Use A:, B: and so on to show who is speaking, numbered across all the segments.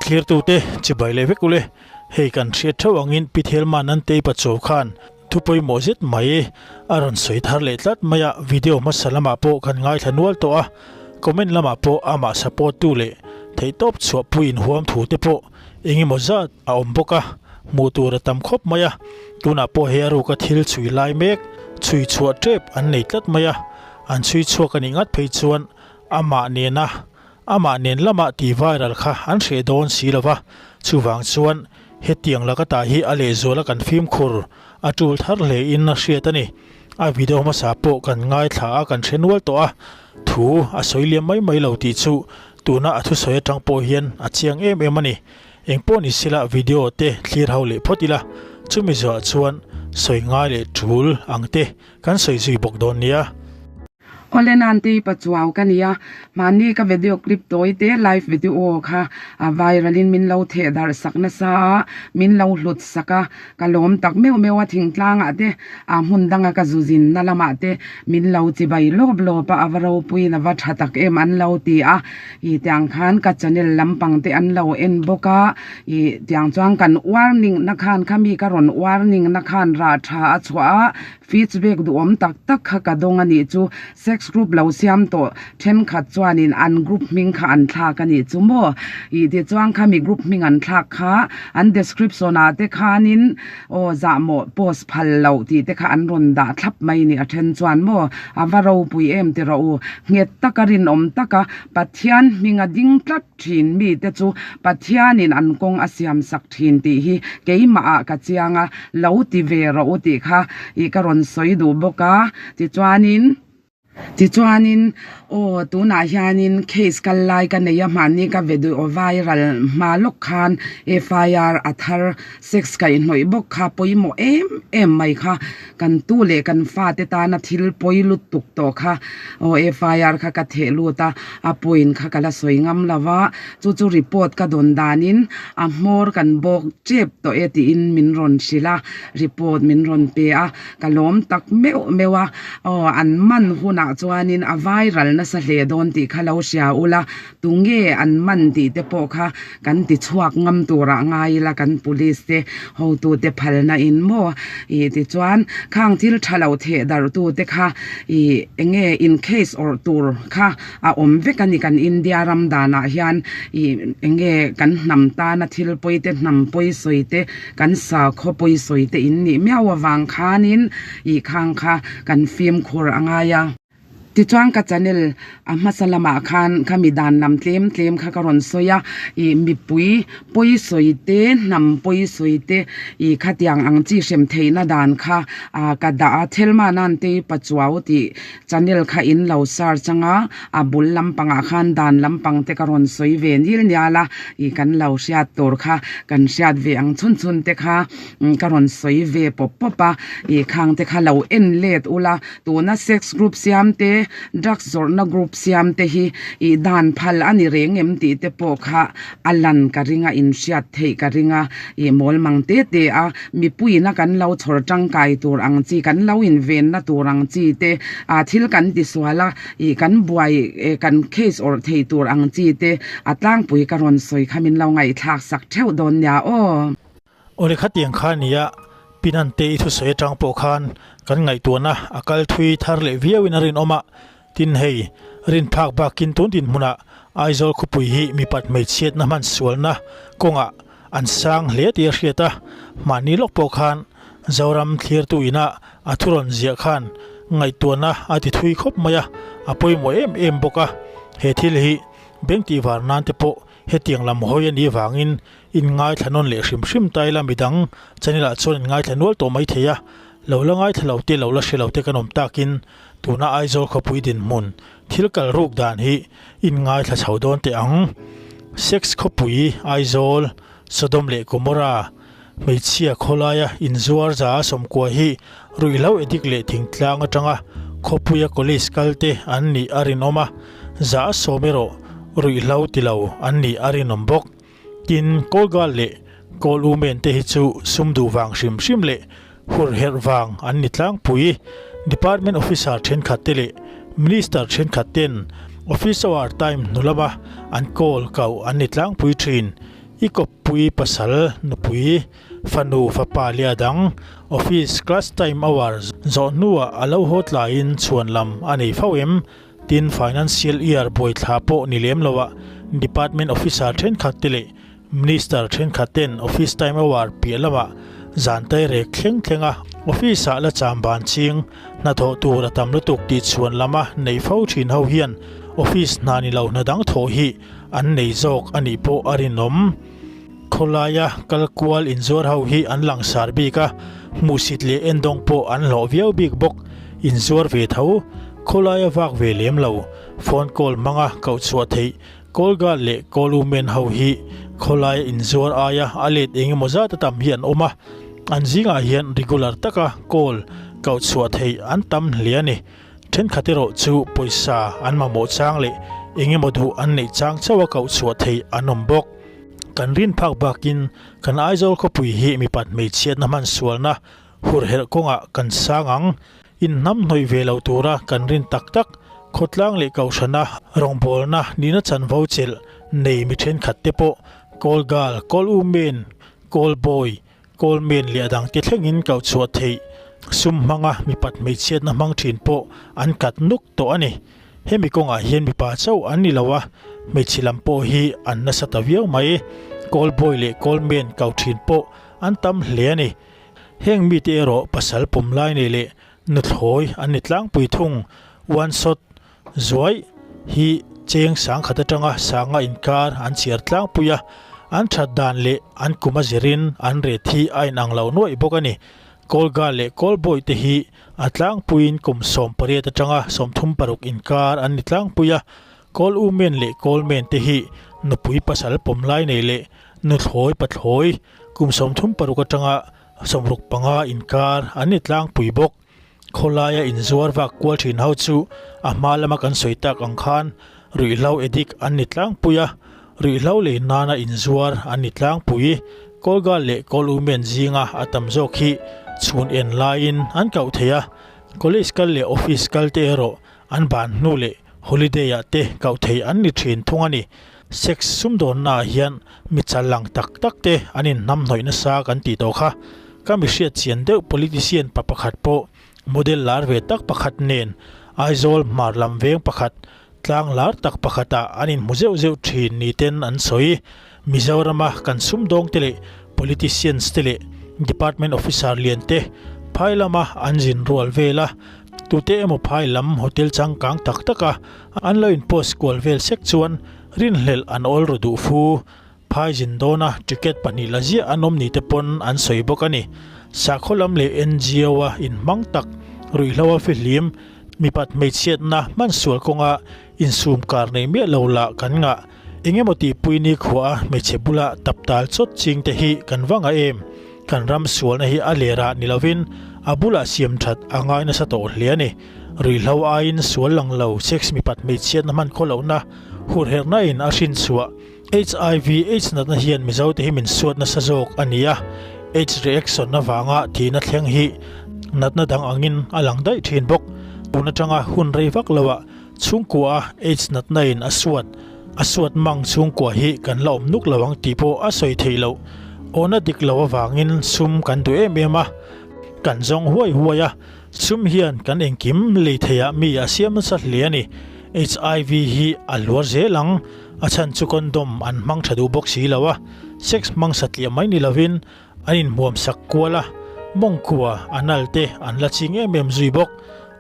A: Thlirtute chibai leh vek ule, hei kan hriat theuh angin Pi Thelma Nantei Pachuau khan thu pawimawh zet mai a rawn sawi thar leh tlat mai a, video hmasa lamah pawh kan ngaithla nual tawh a, comment lamah pawh amah support tu leh theihtawp chhuahpui inhuam thu te pawh eng emaw zat a awm bawk a, hmuh tur a tam khawp mai a, tunah pawh he a ruka thil chhui lai mek chhui chhuah tep an nei tlat mai a, an chhui chhuak a nih ngat phei chuan amah nena amah nen lamah tih viral kha an hreh dawn si lo va, chuvang chuan hetiang laka tah hi a lehzuala kan fimkhur a tul thar hle in a hriat a ni. A video hmasa pawh kan ngaithla a kan hre nual tawh a, thu a sawi liam mai mai lo tih chu Tuna a thusawi atang pawh hian a chiang em em a ni. Engpawh ni sila video te thlir ho leh phawt ila, chumi zawhah chuan sawi ngai leh tul ang te kan sawi zui bawk dawn nia.
B: Awle Nantei Pachuau ka nia, mahni ka video clip tawi te live video kha a viral in min lo theh darh sak nasa a, min lo hlut sak a, Ka lawm tak meuh meuh a thingtlang ah te ah hmun danga ka zu zin na lamah te min lo chibai lawp lawp a, a va ropui in a va tha tak em an lo ti a, ih tiang khan ka channel lampang te an lo en bawk a, ih tiang chuan kan warning na khan khami ka rawn warning na khan rah tha a chhuah a, feedback duhawm tak tak kha ka dawng a nih chu, sex group lo siam tawh thenkhat chuanin an group hming kha an thlak a nih chu maw ih tichuan khami group hming an thlak kha an description ah te khanin aw zahmawh post phal loh tih te kha an rawn dah thlap mai a ni a then chuan maw a va ropui em ti rawh u nghet taka rinawm taka Pathian hming a ding tlat thin mi te chu Pathianin an kawng a siam sak thin tih hi keimah ah ka chiang a lo ti ve rawh u tih kha ih ka rawn sawi duh bawk a tichuanin. Tichuanin, aw, tunah hianin case kal lai ka nei a, mahni ka ve duh aw viral hma lawk khan FIR a thar sex kaihhnawih bawk kha pawimawh em em mai kha kan tu leh kan fate tana thil pawi lutuk tawh kha aw FIR kha ka theh lut a, a point kha ka la sawi ngam lo va, chu chu report ka dawn danin a hmawr kan bawk tep tawh e tiin min rawn hrilh a, report min rawn pe a. Ka lawm tak meuh meuh a, aw an man hunah chuanin a viral nasa hle dawn tih kha lo hria ula, tunge an man tih te pawh kha kan ti chhuak ngam turah ngai ila kan police te hotute phalna in maw ih tichuan khang thil tha lo theh darh tu te kha ih enge in case awrh tur kha a awm vek a ni kan India ram danah hian ih enge kan hnam tana thil pawi te hnam pawi sawi te Kan sakhaw pawisawi te in nih miau avang khanin ih khang kha kan fimkhur a ngai a. Tichuan ka channel a hmasa lamah khan khami dan lam tlem tlem kha ka rawn sawi a, ih mipui pawisawi te hnam pawisawi te ih khatiang ang chi hrem theihna dan kha ah ka dah a, Thelma Nantei Pachuau tih channel kha in lo search anga a bul lampangah khan dan lampang te ka rawn sawi ve nil nial a ih kan lo hriat tur kha kan hriat ve ang chhun chhun te kha ka rawn sawi ve pawp pawp a ih khang te kha lo en let ula tuna sex group siam te drugs zawrhna group siam te hi ih dan phal a ni reng em tih te pawh kha a lan ka ring a inhriat theih ka ring a ih mawl mang te te a mipuiin a kan lo chhawr tangkai tur ang chi kan lo invenna tur ang chi te ah thil kan ti sual a ih kan buai eh kan case awrh thei tur ang chi te a tlangpui ka rawn sawi kha min lo ngaihthlak sak theuh dawn nia aw.
A: Awle khatiang kha nia Pinante i thusawi atang pawh khan kan ngaihtuahna a kal thui thar leh viauin a rinawm a, tin hei rinphak bakin tun dinhmunah Aizawl khawpui hi mipat hmeichhiatna hman sualna kawngah an sang hle tih a hriat a, mahni lawk pawh khan Zoram thlirtu ina a thu rawn ziah khan ngaihtuahna a ti thui khawp mai a, a pawimawh em em bawk a, he thil hi beng tihvar nan te pawh hetiang lam hawi a nih vangin in ngaithla nawn leh hrim hrim ta ila midang channel ah chuan in ngaithla nual tawh mai thei a, lo la ngaithla lo te lo la hre lo te kan awm takin tuna Aizawl khawpui dinhmun thil kal ruk dan hi in ngaithla chho dawn teh ang. Sex khawpui Aizawl, Sodom leh Gomorrah, hmeichhia khawlaia inzuar za a sawmkua hi ruihhlo edik leh thingtlang atanga khawpuia college kal te an nih a rinawm a, za a sawm erawh ruihhlo ti lo an nih a rinawm bawk. Tin, Kawlgal leh Kawl Umen te hi chu sum duh vang hrim hrim leh hur herh vang an ni tlangpui. Department officer thenkhat te leh Minister thenkhat ten office hour time hnu lama an call kau an ni tlangpui thin. I kawppui pasal, nupui, fanu, fapa leh a dang office class time hour zawh hnuah a lo haw tlaiin chhuan lam a nei fo em? Tin, financial year buaithla pawh ni lem loah department officer thenkhat te leh Minister thenkhat ten office time hour piah lamah zan tairek thleng thlenga office ah la cham ban ching hnathawh tur a tam lutuk tih chhuan lama nei fo thin ho hian office hna ni lo hna dang thawh hi an nei zawk a nih pawh a rinawm. Khawlaia kal kual inzuar ho hi an langsar bik a, hmuhsit leh endawng pawh an hlawh viau bik bawk. Inzuar ve tho, khawlaia vak ve lem lo, phone call hmanga koh chhuah theih Call girl leh call woman ho hi khawlaia inzuar aia a let eng emaw zat a tam hi an awm a, an zingah hian regular taka call koh chhuah theih an tam hle a ni. Thenkhat erawh chu pawisa an mamawh chang leh eng emaw duh an neih chang chauh a koh chhuah theih an awm bawk. Kan rin phak bakin kan Aizawl khawpui hi mipat hmeichhiatna hman sualna hurherh kawngah kan sang ang. Inhnam hnawih ve lo tura kan rin tak tak, khawtlang leh kohhrana rawngbawlna nihna chanvo chelh nei mi thenkhat te pawh call girl, call woman, call boy, call man leh a dangte thlengin koh chhuah theih sum hmanga mipat hmeichhiatna hmang thin pawh an kat nuk tawh a ni. Hemi kawngah hian mipa chauh an ni lo a, hmeichhe lam pawh hi an nasa ta viau mai. Call boy leh call man ko thin pawh an tam hle a ni. Heng mite erawh pasal pawm lai nei leh nuthlawi an ni tlangpui thung. One shot zuai hi cheng sangkhat atanga sanga inkar an chhiar tlangpui a, an that dan leh an kum a zirin an ret hi a inang lo nuaih bawk a ni. Kawlga leh Kawlbawi te hi a tlangpuiin kum 18 atanga 36 inkar an ni tlangpui a, Kawl Umen leh Kawlmen te hi nupui pasal pawm lai nei leh nuthlawi pathlawi Kum 36 atanga 65 inkar an ni tlangpui bawk. Khawlaia inzuar vak kual thin ho chu a hma lama kan sawi tak ang khan ruihhlo addict an ni tlangpui a, ruihhlo lei nana inzuar an ni tlangpui. Kawlgal leh Kawlumen zinga a tam zawk hi chhun en laiin an koh thei a, college kal leh office kal te erawh An ban hnu leh holiday ah te koh theih an ni thin thung a ni. Sex sumdawnna ah hian mi chal lang tak tak te an inhnamhnawih nasa kan tih tawh kha. Ka mi hriat chian deuh politician pa pakhat pawh model lar ve tak pakhat nen Aizawl hmar lam veng pakhat tlang lar tak pakhat ah an inhmu zeuh zeuh thin ni ten an sawi. Mizorama kan sumdawng te leh politicians te leh department officer lian te phai lama an zin rual vel a, Tute emaw phai lam hotel changkang tak taka an lo in post kual vel sek chuan rinhlelh an awl ru duh fu. Phai zin dawna ticket pahnih la ziah an awm ni te pawn an sawi bawk a ni. Sakhaw lam leh NGO a inhmang tak ruihhlo a fihlim mipat hmeichhiatna hman sual kawnga insum kar nei miah lo lah kan ngah. Engemaw tihpui nikhua a hmeichhe bula tap tal chawt ching te hi kan va ngah em? Kan ram sualna hi a lerah ni lovin a bulah siam that a ngai nasa tawh hle a ni. Ruihhlo aiin sual lang lo sex mipat hmeichhiatna hman khaw lohna hurherhna in a hrin chhuah. HIV aids natna hian Mizo te hi min suat nasa zawk a ni a, aids reaction avanga thihna thleng hi natna dang angin a lang daih thin bawk. Tun atanga hun rei vak loah chhungkua a aids natna in a suat A suat mang chhungkua hi kan la awm nuk lo ang tih pawh a sawi theih loh. Awna dik lo avangin sum kan duh em em a, kan zawng huai huai a, sum hian kan engkim lei theiah mi a siam nasa hle a ni. HIV hi a hluar zel ang, a chhan chu condom an hmang tha duh bawk si lo a, sex hmang satliah mai ni lovin an inhmuam sak kual a, mawngkua, anal te an la ching em em zui bawk.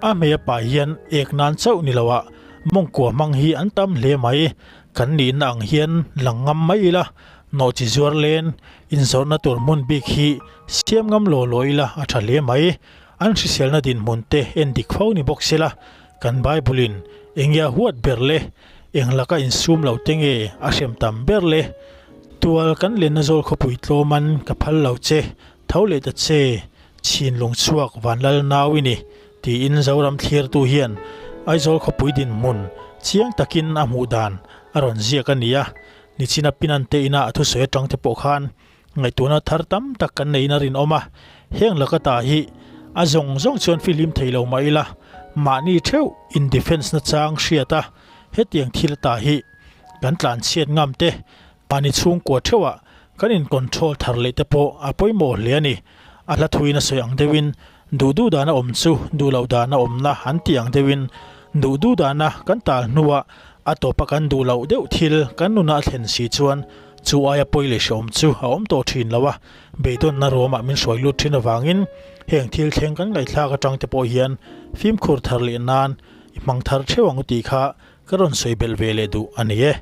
A: A hmei a pa hian ek nan chauh ni loah Mawngkua hmang hi an tam hle mai. Kan nihna ang hian lang ngam mai ila, nawhchi zuar len, inzawrhna tur hmun bik hi siam ngam law law ila a tha hle mai. An hriselna dinhmun te en dik fo ni bawk sela, kan Bible-in eng nge a huat ber le, eng laka insum lo te nge a hrem tam ber le? Tual kan lenna zawl khawpui tlawman ka phal lo che, tho leh ta che, chhinlung chhuak vanlal nau i ni. Tiin Zoram thlirtu hian Aizawl khawpui dinhmun chiang takin a hmuh dan a rawn ziak a ni a, nichina Pinante ina a thusawi atang te pawh khan ngaihtuahna thar tam tak kan neiin a rinawm a, heng laka ta hi a zawng zawng chuan fihlim thei lo mah ila mahni theuh in defence na chang hriat a, hetiang thil ta hi kan tlanchhiat ngam te mahni chhungkua theuhah. kan in control thar leh te pawh a pawimawh hle a ni. A hla thuin a sawi ang deuhin duh duh dana awm chu duh loh dana awmna an tih ang deuhin duh duh dana kan tal hnuah a tawpa kan duh loh deuh thil kan nuna a thlen si chuan chu aia pawi leh hrehawm chu a awm tawh thin lo a, beidawnna ruamah min hruai lut thin avangin heng thil thleng kan ngaihthlak atang te pawh hian fimkhur thar leh nan i hmang thar theuh ang u tih kha ka rawn sawi belh ve leh duh a ni e.